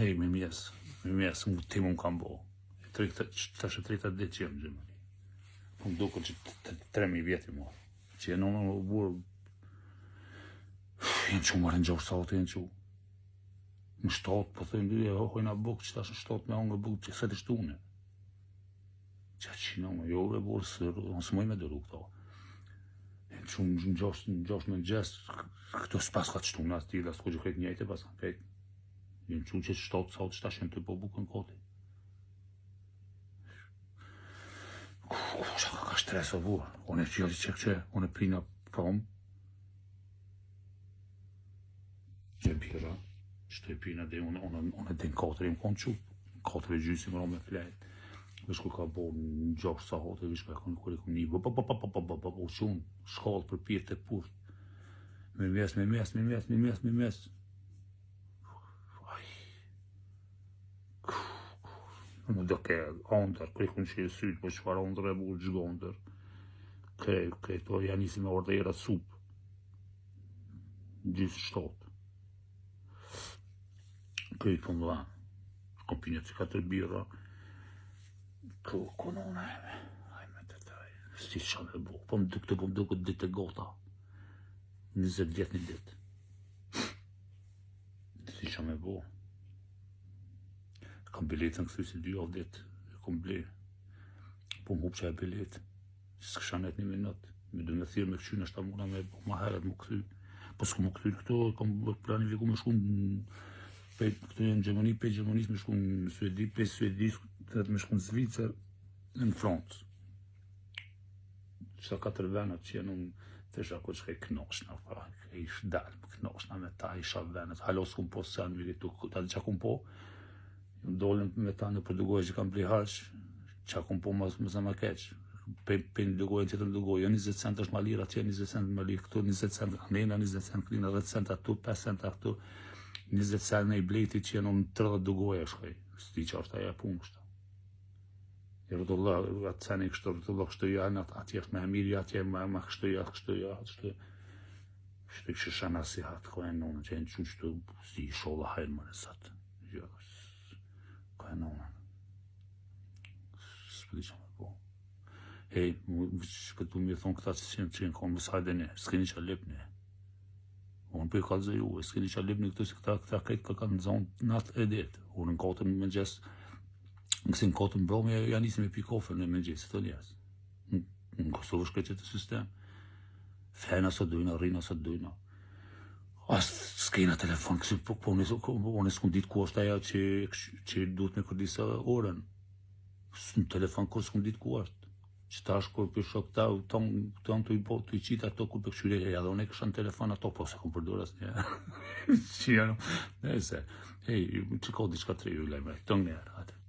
Hej, mirëmëngjes, mirëmëngjes, më ti më kam bo. Tash e treta ditë që jam në Gjermani. Po më duket që 3000 vjet i marr. Që janë unë u burë Janë çu marrë në gjashtë sahate janë çu. Në shtatë, po thënë, dy e hojna bukë, që tash në shtatë me hongër bukë, që sot është unë. Qa që në më, jo e burë, sërë, unë s'muj me duru këto. Janë çu në gjashtë, në gjashtë mëngjes, këto s'pas ka qëtu, në asë tila, s'ko gjë krejt njëjtë, pas kanë krejt. Janë çu që shtatë sahate, që tash janë të po bukën koti. Kush ka ka stres o burr? Unë e qe që që, unë e pina prom. Që birra, që të pina dhe unë, unë, unë e din katër jam konë çu, katër e gjysë më me flejt. Veç kur ka bo në gjashtë sahate, veç kur e kom kur e kom një, bë bë bë bë bë bë bë bë, u çun, shkallë për pjetë e pusht. Mirëmëngjes, mirëmëngjes, mirëmëngjes, mirëmëngjes, mirëmëngjes. Ai. Më do ke ondër, krej kun që e sytë, po çfarë ondër e burë që ondër. Krej, krej, to ja nisi me ordera supë. Gjysë shtatë. Krej po më dhanë. Kom pi një të katër birra. Ku, ku nona eme? Aj me të taj. S'di qa me bo. Po më dukte, po më duket ditë e gota. 20 vjet një ditë. S'di qa me bo. Kam biletën këthy si dy javë ditë. E kom ble. Po më hup që e biletë. S'kisha net një minut. Me du me thirë me këqy nështë muna me bo ma herët më këthy. Po s'ku më këthy këto, kam planifiku me shku në pe këtu në Gjermani, pe Gjermanisë me shku në Suedi, pe Suedisë të me shku në Zvicër, në Francë. Qëta katër venat që janë unë të isha ku që knoshna, pa, ish dalë, knoshna me ta, isha venat, halo s'kum po sen, mi këtu, ta di qa kum po, dolën me ta në përdugoj që kam bli harq, qa kum po mos më ma keq, pe, pe në dugoj, në tjetër në dugoj, jo 20 cent është ma lirë, atje 20 cent ma lirë, këtu 20 cent, anena 20 cent, klina 10 cent atu, 5 cent atu, 20 cent në i blejti që janë unë 30 dugoja shkoj, s'di që është aja punë kështu. I rrotullo atë seni kështu rrotullo kështu ja në atje është më e mirë ja atje më më kështu ja kështu ja kështu. Kështu kishë shë nasihat ku e nonën që janë qysh të si isholla hajr më në sot. Jo, ku e nonën. S'po di çfarë po. Hej, që tu më thon këta që janë që janë konë mos hajde ne, s'keni çfarë lipni. Unë po i kallzoj juve, s'keni çfarë lipni këtu se këta këta krejt ka kanë zonë natë e ditë. Unë në katër në mëngjes Nëse në katër mbrëmje ja nisim me pi kafe në mëngjes, të njerëz. Në Kosovë është këtë sistem. Flejna sa dujna, rrina sa dujna. As s'kena telefon, kësi po, po, unë po, unë s'kum ditë ku është ajo që, që duhet me kërdisa orën. Në telefon kur s'kum ditë ku është. Që tash kur për shok këta, ton, ton të i po, të i qitë ato kur për këshyre, edhe unë e kisha në telefon ato, po s'e kom përdor asnjëherë. Që janë, nëse, hej, që ka diçka të re ju lajmëroj, të njerë, atë.